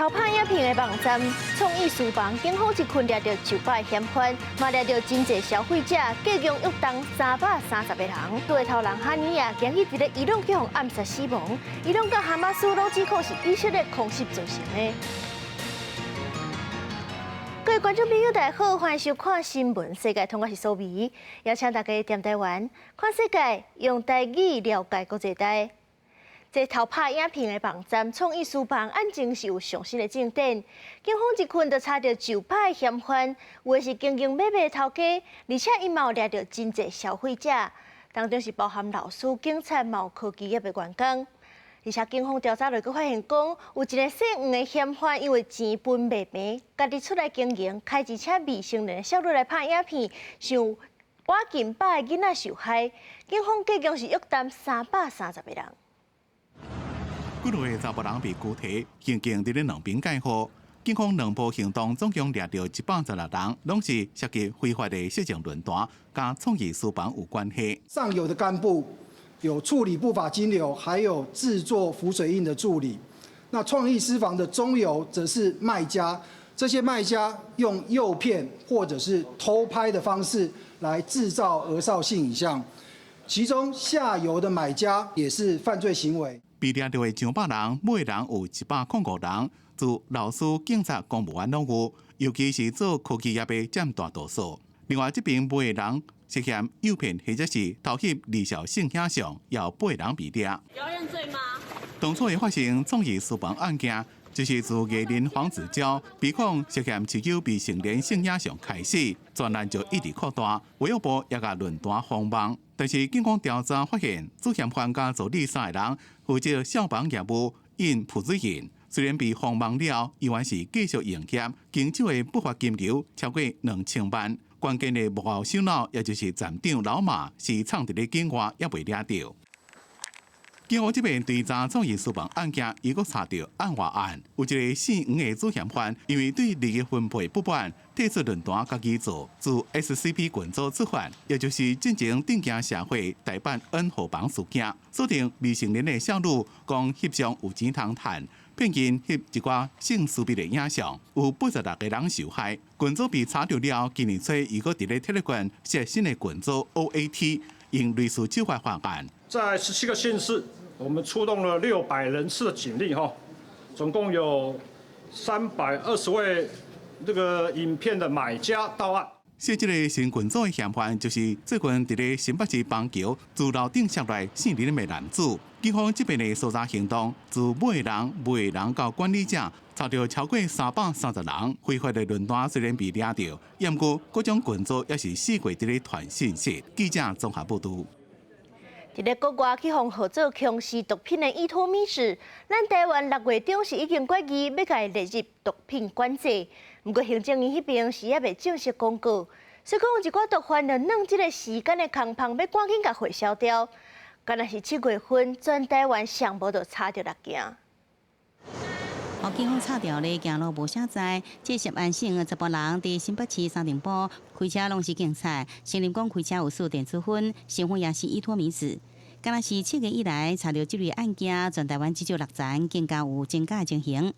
偷拍影片的網站創意書房，警方一困掠著上百嫌犯，嘛掠著真濟消費者，計共約當330個人。對頭人哈尼亞今日佇咧伊朗去予暗殺死亡，伊朗佮哈馬斯攏指控是以色列空襲造成的。各位觀眾朋友，大家好，歡迎收看新聞世界通，我是蘇美，邀請大家踮台灣看世界，用台語了解國際大。這偷拍影片的網站創意書房，案情是有上新的進展。警方一困就查著上百嫌犯，有的是經營買賣頭家，而且伊嘛有掠著真濟消費者，當中是包含老師、警察、嘛有科技業的員工。而且警方調查落去發現，講有一个姓黃的嫌犯，因為錢分袂平，家己出來經營，開一車未成年的少女來拍影片，想挖近百个囡仔受害。警方計共是約擔330個人。幾落个查埔人被拘提，刑警佇咧兩邊蓋好。警方兩波行動總共掠著116人，攏是涉及非法的色情論壇，佮創意書房有關係。上游的幹部有處理不法金流，還有製作浮水印的助理。那創意私房的中游則是賣家，這些賣家用誘騙或者是偷拍的方式來製造兒少性影像，其中下游的買家也是犯罪行為。被掠著的上百人，每人有105人，自老師、警察、公務員攏有，尤其是做科技業的佔大多數。另外，這邊買的人涉嫌誘騙或者是偷翕兒少性影像，有八人被掠。有認罪嗎？當初會發生創意書房案件，就是自藝人黃子佼被控涉嫌持有未成年性影像開始，專案就一直擴大，衛福部也共論壇封網。但是警方調查發現，主嫌犯佮助理三个人負責效仿業務印浮水印，雖然被封網了，依然是繼續營業，經手的不法金流超過2000萬。關鍵的幕後首腦，也就是站長老馬，是藏佇咧境外，猶未掠著。警方這邊追查創意書房案件，又閣查著案外案，有一个姓黃的主嫌犯，因為對利益分配不滿，退出論壇家己做，自 SCP 群組出發，也就是進前頂驚社會大辦 N 號房事件，鎖定未成年的少女，講翕相有錢通趁，騙𪜶翕一寡性私密的影像，有86個人受害。群組被查著了，今年初伊閣佇咧 Telegram 設新的群組 OAT，用類似手法犯案。在17個縣市，我們出動了600人次的警力，哈，總共有320位這個影片的買家到案。設這个新群組的嫌犯，就是最近佇咧新北市板橋自樓頂摔來姓林的男子。警方這邊的搜查行動，自買人、賣人到管理者，查著超過330人，非法的論壇雖然被掠著，毋過各種群組也是四處佇咧傳信息。記者綜合報導。佇咧國外去予號做強勢毒品的依托咪酯，咱台灣6月中是已經決議欲共伊列入毒品管制，毋過行政院彼邊是猶未正式公告，所以講有一寡毒販就趁這个時間的空縫，欲趕緊共回銷掉。敢若是7月份，全台灣上無就查著六件。警方查著咧，行路無啥在，這涉案姓的查埔人佇新北市三重埔開車攏是警察，承認講開車有試電子薰，身份也是依托咪酯。敢若是7月以來查著這類案件，全台灣至少六層，更加有增加的情形。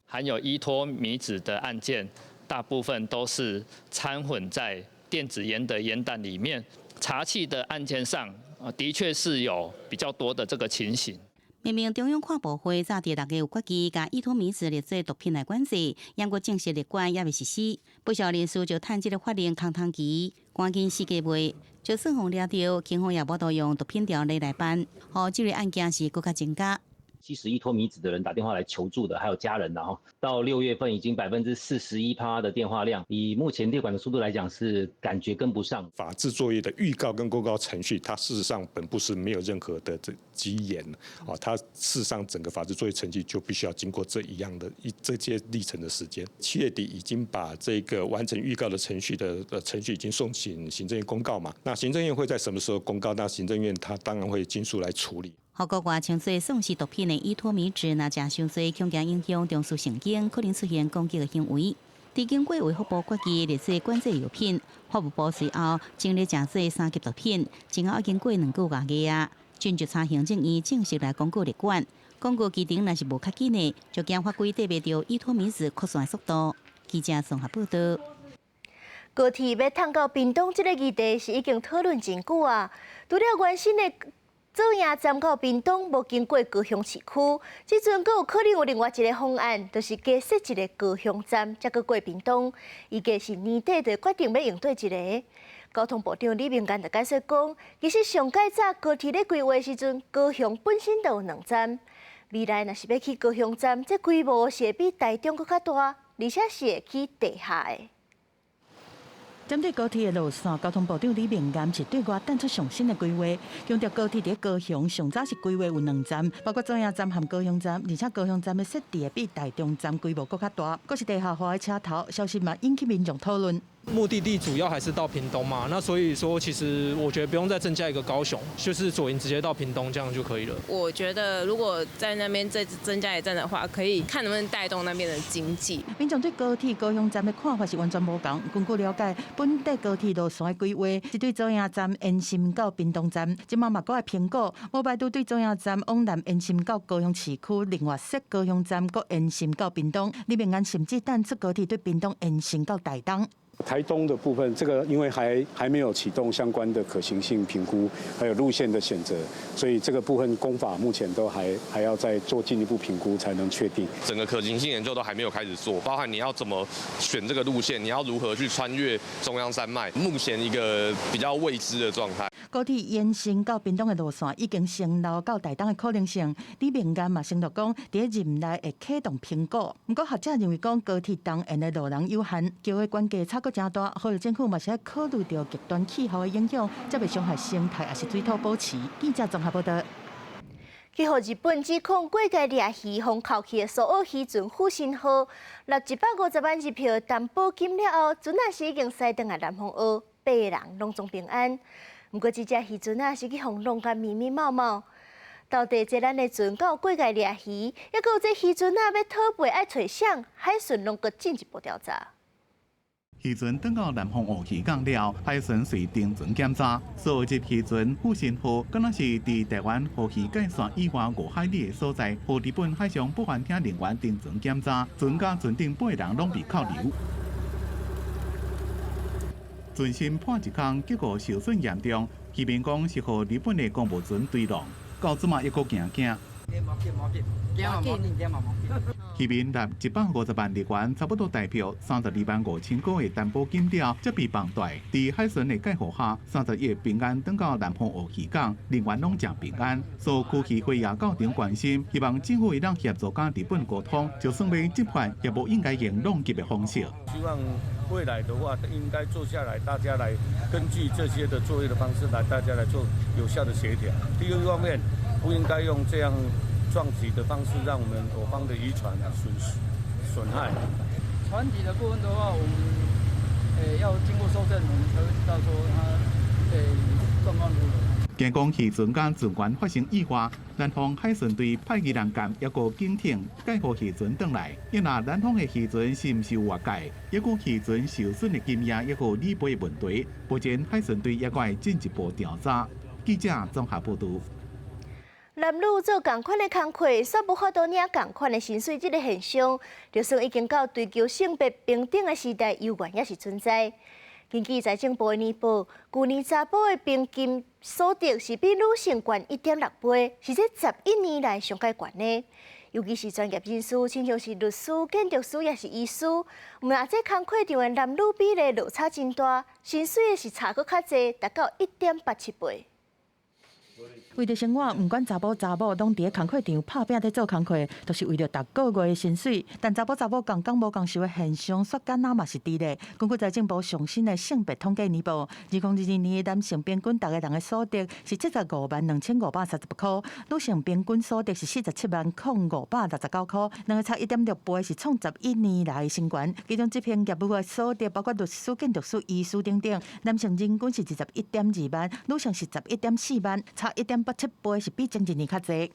含有依托咪酯的案件，大部分都是摻混在電子菸的菸彈裡面。查緝的案件上，的確是有比較多的這個情形。明明中央跨部會早佇6月有決議，共依托咪酯列做毒品來管制，毋過正式列管猶未實施。不少人士就趁這个法令空窗期，趕緊四界賣，就算予掠著，警方也無法用毒品條例來辦，予這類案件是閣較增加。吸食依托咪酯的人打電話來求助的，還有家人，然後到6月份已經41%的電話量，以目前列管的速度來講，是感覺跟不上。法制作業的預告跟公告程序，它事實上本部是沒有任何的這機延啊，它事實上整個法制作業程序就必須要經過這一樣的一這些歷程的時間。7月底已經把這個完成預告的程序的程序已經送請行政院公告嘛，那行政院會在什麼時候公告？那行政院它當然會盡速來處理。予國外稱做喪屍毒品的依托咪酯，若食傷濟，恐驚影響中樞神經，可能出現攻擊的行為。佇經過衛福部決議列做管制藥品，法務部隨後整理成做三級毒品，前後已經過2個外月啊。進就差行政院正式來公告列管，廣告期程若是無較緊的，就驚法規綴袂著依託咪酯擴散的速度。記者綜合報道。高鐵欲通到屏東這个議題是已經討論真久啊。除了原先的左營站到屏東無經過高雄市區，這陣閣有可能有另外一个方案，就是加設一个高雄站，才閣過屏東。預計是年底就決定欲用佗一个。交通部長李明彥就解釋講，其實上蓋早高鐵咧規劃時陣，高雄本身就有兩站，未來若是欲起高雄站，這規模是會比台中閣較大，而且是會起地下的。針對高鐵的路線，交通部長李明彥是對外淡出上新的規劃，強調高鐵佇高雄上早是規劃有兩站，包括左營站和高雄站，而且高雄站的設置會比台中站規模閣較大，閣是地下化的車頭，消息嘛引起民眾討論。目的地主要還是到屏東嘛，那所以說其實我覺得不用再增加一個高雄，就是左營直接到屏東這樣就可以了。我覺得如果在那邊再增加一站的話，可以看能不能帶動那邊的經濟。民眾對高鐵高雄站的看法是完全無仝。根據了解，本地高鐵路線的規劃是對左營站延伸到屏東站，這馬嘛閣愛評估，無排除對左營站往南延伸到高雄市區，另外設高雄站閣延伸到屏東。李明彥甚至淡出高鐵對屏東延伸到台東。台東的部分，這個因為還沒有啟動相關的可行性評估，還有路線的選擇，所以這個部分工法目前都還要再做進一步評估才能確定。整個可行性研究都還沒有開始做，包含你要怎麼選這個路線，你要如何去穿越中央山脈，目前一個比較未知的狀態。高鐵延伸到屏東的路線已經承諾到台東的可能性，李明彥嘛承諾講，佇任內會啟動評估。毋過學者認為講高鐵東延的路能有限，橋的懸架差閣誠大，呼籲政府嘛是愛考慮著極端氣候的影響，才袂傷害生態，抑是水土保持。記者綜合報道。去予日本指控過界掠魚，予扣去的蘇澳漁船富新號，納150萬日幣擔保金了後，船仔是已經駛轉來南方澳，八个人攏總平安。毋過，這隻漁船仔是去予弄甲密密麻麻。到底這咱的船敢有過界掠魚，抑閣有這漁船仔欲討賠愛揣誰？海巡攏閣進一步調查。漁船轉到南方澳漁港了，海巡隨登船檢查，蘇澳級漁船富新號，敢若是佇台灣河魚界線以外5海里的所在，予日本海上保安廳人員登船檢查，船佮船頂八人攏被扣留。船身破一空，結果受損嚴重。漁民講是予日本的公務船墜落，到這馬猶閣驚驚。漁民納150萬日元，差不多台票32萬5千塊的擔保金了，才被放蹛。佇海巡的蓋護下，31日平安轉到南方澳漁港，人員攏誠平安。所有區漁會也到場關心，希望政府會當協助佮日本溝通，就算欲執法，也無應該用浪擊的方式。希望未來的話，應該坐下來，大家來根據這些的作業的方式來，大家來做有效的協調。第二方面，不應該用這樣撞擊的方式，讓我們我方的漁船損害。船體的部分的話，我們要經過搜證，我們才會知道說它狀況如何。驚講漁船佮船員發生意外，南方海巡隊派魚人艦抑閣警艇載護漁船轉來。伊若南方的漁船是毋是有越界，抑閣漁船受損的金額，抑閣理賠的問題，目前海巡隊猶閣會進一步調查。記者綜合報道。男女做仝款的工課，煞無法度領仝款的薪水，這个現象，就算已經到追求性別平等的時代，猶原猶是存在。根據財政部的年報，舊年查埔的平均所得是比女性懸1.6倍，是這11年來上蓋懸的。尤其是專業人士，親像是律師、建築師，抑是醫師，毋但這工課場的男女比例落差真大，薪水是差閣較濟，達到1.87倍。為著生活，毋管查埔查某，攏佇咧工課場拍拚咧做工課，都是為著逐个月的薪水。但查埔查某仝工無仝酬的現象，煞敢若嘛是佇咧。根據財政部上新的性別統計年報，2022年男性平均逐个人的所得是75萬2538塊，女性平均所得是47萬0569塊，兩个差1.6倍，是創11年來的新懸。其中執行業務的所得包括律師、建築師、醫師等等，男性人均是21.2萬，女性是11.4萬，差1.87倍，是比前一年較濟。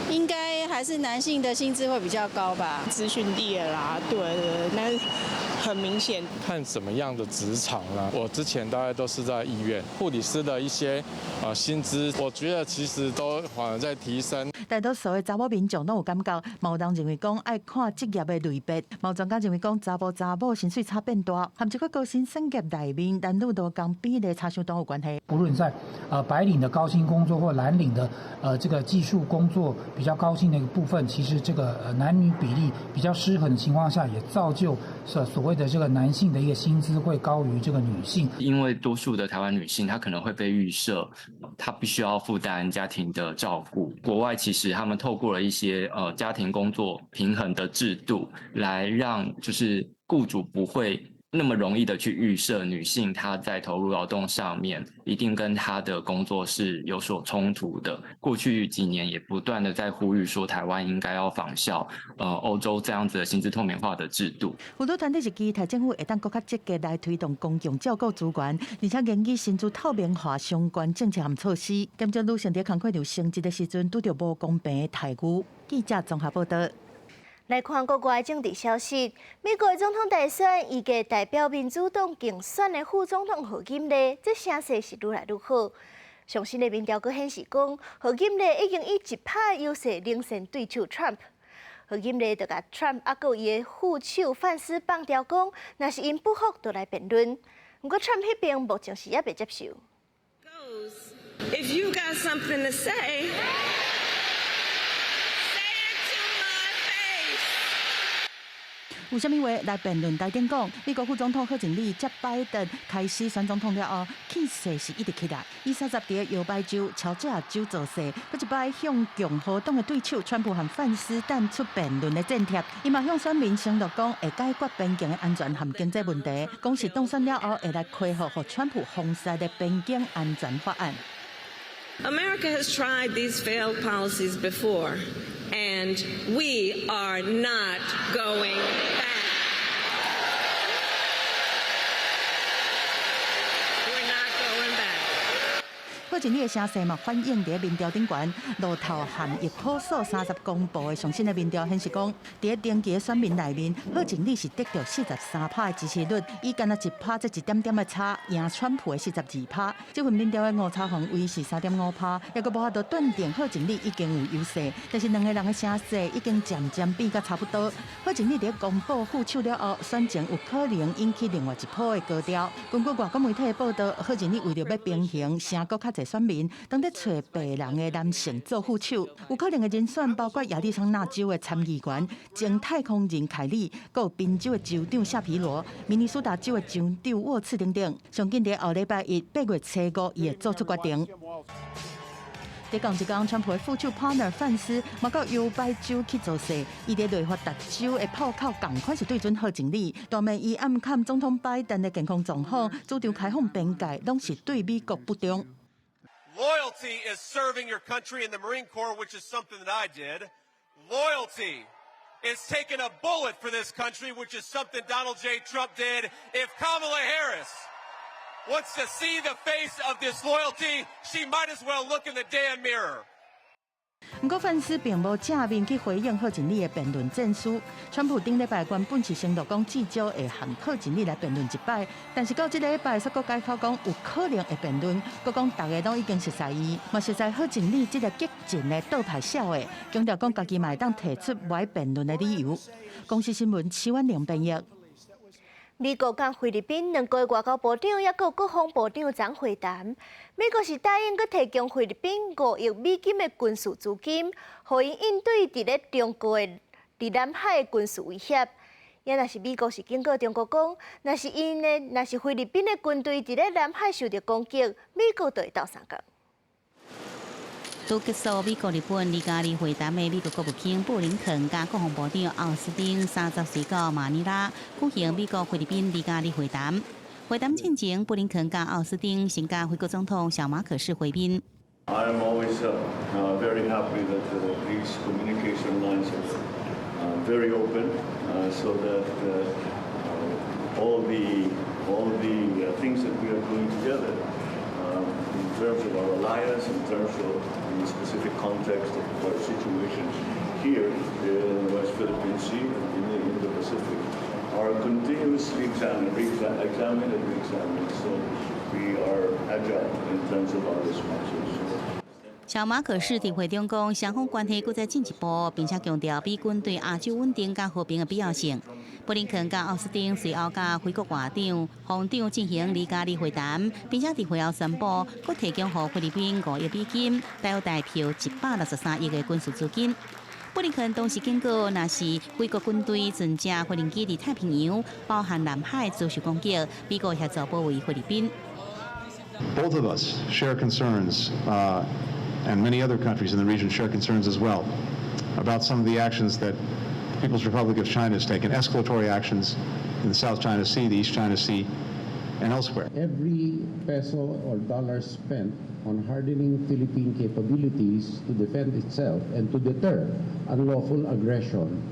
應該還是男性的薪資會比較高吧？資訊業啦，對對，那很明顯。看什麼樣的職場啦。我之前大概都是在醫院，護理師的一些薪資，我覺得其實都反而在提升。大多數的查某民眾攏有感覺，嘛有人認為講愛看職業的類別，嘛有專家認為講查埔查某薪水差變大，和這個高薪產業內面男女勞工比例差傷大有關係。不論在白領的高薪工作或藍領的這個技術工作比較高薪的一個部分，其實這個男女比例比較失衡的情況下，也造就所謂的這個男性的一個薪資會高於這個女性。因為多數的台灣女性，她可能會被預設，她必須要負擔家庭的照顧。國外其實他們透過了一些家庭工作平衡的制度，來讓就是僱主不會那麼容易的去預設女性她在投入勞動上面一定跟她的工作是有所衝突的。過去幾年也不斷的在呼籲說，台灣應該要仿效歐洲這樣子的薪資透明化的制度。婦女團體是期待政府會當閣較積極來推動公共照顧資源，而且研究薪資透明化相關政策和措施，減少女性佇工課場升職的時陣拄著無公平的待遇。記者綜合報道。來看國外政治消息，美國總統大選預計代表民主黨競選的副總統賀錦麗，這聲勢是愈來愈好。上新的民調閣顯示講，賀錦麗已經以1趴優勢領先對手 Trump。賀錦麗就共 Trump 猶閣伊的副手范斯放調講，若是𪜶不服，就來辯論。毋過 Trump 彼邊目前是猶未接受。 If you got something to say, say it to my face. 有啥物話來辯論台頂講？美國副總統賀錦麗接拜登開始選總統了後，氣勢是一直起來。伊30佇搖擺州、喬治亞州造勢，閣一擺向共和黨的對手川普和范斯彈出辯論的戰帖。伊嘛向選民承諾講會解決邊境的安全和經濟問題，講是當選了後會來恢復予川普封殺的邊境安全法案。 America has tried these failed policies before, and we are not going back. We're not going back. 賀錦麗的聲勢嘛，反映佇民調頂懸，路透和益普索30公布的上新的民調顯示講，佇登記的選民內面，賀錦麗是得著43趴的支持率，以干焦1趴這一點點的差，贏川普的42趴。這份民調的誤差範圍是3.5趴，猶閣無法度斷定賀錦麗已經有優勢，但是兩个人的聲勢已經漸漸變甲差不多。賀錦麗佇公布副手了後，選情有可能引起另外一波的高潮。根據外國媒體的報道，賀錦麗為著欲平衡聲閣較濟選民，當咧揣白人的男性做副手，有可能的人選包括亞利桑那州的參議員前太空人凱利，閣有賓州的州長夏皮羅、明尼蘇達州的州長沃茨等等。上緊佇後禮拜一8月初5，伊會做出決定。佇仝一工，川普的副手 partner 范斯嘛到搖擺州去造勢，伊佇內華達州的炮口仝款是對準賀錦麗，大罵伊暗崁總統拜登的健康狀況，主張開放邊界，攏是對美國不忠。 Loyalty is serving your country in the Marine Corps, which is something that I did. Loyalty is taking a bullet for this country, which is something Donald J. Trump did. If Kamala Harris wants to see the face of disloyalty, she might as well look in the damn mirror. 毋過范斯並無正面去回應賀錦麗的辯論戰書。川普頂禮拜原本是承諾講至少會和賀錦麗來辯論一擺，但是到這禮拜，煞閣改口講有可能會辯論，閣講逐家攏已經熟似伊，嘛熟似賀錦麗這個激進的倒派痟的，強調講家己嘛會當提出無愛辯論的理由。公視新聞徐婉玲編譯。美國佮菲律賓兩國外交部長猶閣國防部長昨會談，美國是答應閣提供菲律賓5億美金的軍事資金，予𪜶應對佇咧中國的佇南海的軍事威脅。也若是美國是警告中國講，若是𪜶的，若是菲律賓的軍隊佇咧南海受著攻擊，美國就會鬥相共。拄結束美國日本2+2會談的美國國務卿布林肯佮國防部長奧斯汀30隨到馬尼拉舉行美國菲律賓2+2會談。會談進前，布林肯佮奧斯汀先佮菲國總統小馬可仕會面。 I am always very happy that these communication lines are very open, so that all the things that we are doing together in terms of our alliance, in terms of the specific context of our situation here in the West Philippine Sea and in the Indo-Pacific, are Continuously examined, re-examined and re-examined. So we are agile in terms of our responses. 小馬可仕佇會中講，雙方關係閣再進一步，並且強調美軍對亞洲穩定佮和平的必要性。布林肯佮奧斯汀隨後佮菲國外長防長進行2+2會談，並且佇會後宣布，閣提供予菲律賓5億美金，大約台票163億的軍事資金。布林肯當時警告，若是菲國軍隊船隻無人機佇太平洋，包含南海遭受攻擊，美國協助保衛菲律賓。 Both of us share concerns, and many other countries in the region share concerns as well, about some of the actions that the People's Republic of China has taken, escalatory actions in the South China Sea, the East China Sea, and elsewhere. Every peso or dollar spent on hardening Philippine capabilities to defend itself and to deter unlawful aggression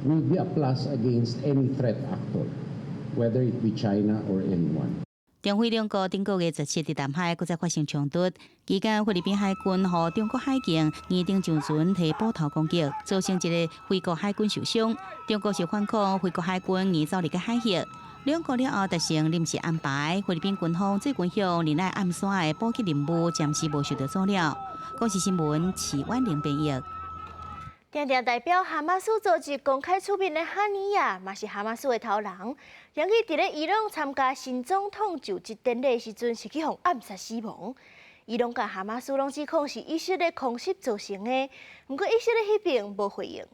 will be a plus against any threat actor, whether it be China or anyone. 中菲兩國頂個月17佇南海閣再發生衝突，期間菲律賓海軍予中國海警擬登上船提斧頭攻擊，造成一個菲國海軍受傷。中國是反控菲國海軍擬走入個海域。兩國了後達成臨時安排，菲律賓軍方最近向仁愛岸線的補給任務暫時無受到阻擾。公視新聞徐婉玲編譯。定定代表哈馬斯組織公開出面的哈尼亞，嘛是哈馬斯的頭人。兩日佇咧伊朗參加新總統就職典禮時陣，是去予暗殺死亡。伊朗佮哈馬斯攏指控是以色列空襲造成的，毋過以色列彼邊無回應。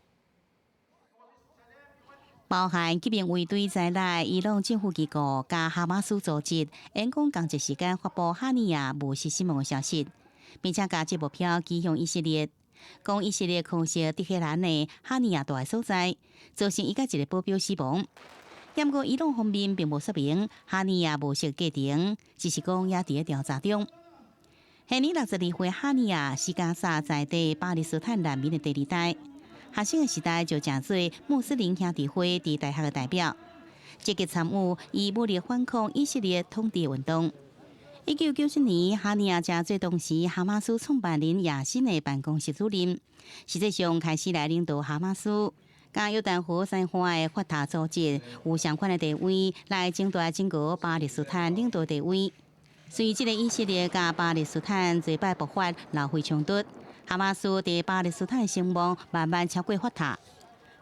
包含革命衛隊在內，伊朗政府機構佮哈馬斯組織，因講仝一時間發布哈尼亞誤殺死亡的消息，並且共這目標指向以色列。講以色列空襲德黑蘭的哈尼亞蹛的所在，造成伊佮一個保鏢死亡。毋過伊朗方面並無說明哈尼亞誤殺過程，只是講猶佇咧調查中。現年62歲哈尼亞是加沙在地巴勒斯坦難民的第二代，學生的時代就成做穆斯林兄弟會佇大學的代表，積極參與以武力反抗以色列統治運動。1997年，哈尼亞成做當時哈馬斯創辦人亞辛的辦公室主任，實際上開始來領導哈馬斯。佮約旦河西岸的法塔組織有相款的地位，來爭奪整個巴勒斯坦領導地位。隨這个以色列佮巴勒斯坦濟擺爆發流血衝突，哈馬斯佇巴勒斯坦聲望慢慢超過法塔。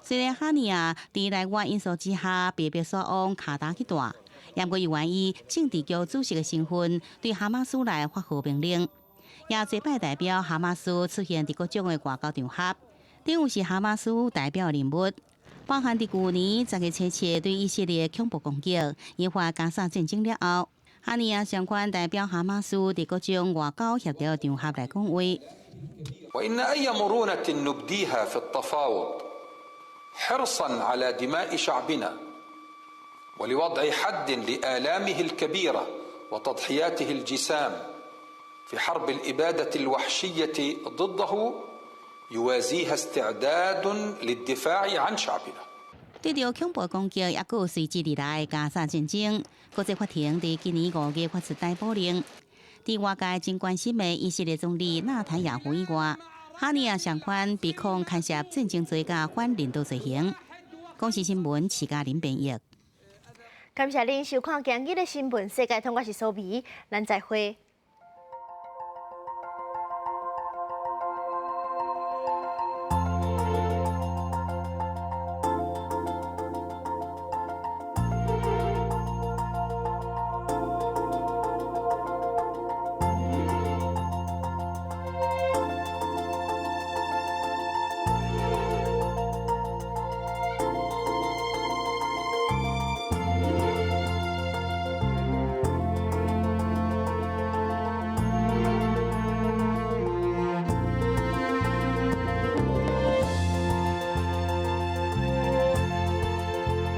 雖然哈尼亞佇內外因素之下被迫徙往卡達去蹛，毋過伊願以政治局主席的身份對哈馬斯來發號命令，也濟擺代表哈馬斯出現佇各種的外交場合，等於是哈馬斯代表人物。包含佇舊年10月27對以色列恐怖攻擊，引發加沙戰爭了後，哈尼亞相關代表哈馬斯佇各種外交協調場合來講話。 وإن أي مرونة نبديها في التفاوض حرصا على دماء شعبنا ولوضع حد لآلامه الكبيرة وتضحياته الجسام في حرب الإبادة الوحشية ضده يوازيها استعداد للدفاع عن شعبنا。對著恐怖攻擊，抑閣有隨之而來加沙戰爭，國際法庭佇今年5月發出逮捕令。佇外界真關心的以色列總理納坦雅胡以外，哈尼亞相款被控牽涉戰爭罪佮反人道罪行。公視新聞徐嘉玲編譯。感謝恁收看今日的新聞世界通，我是蘇美，咱再會。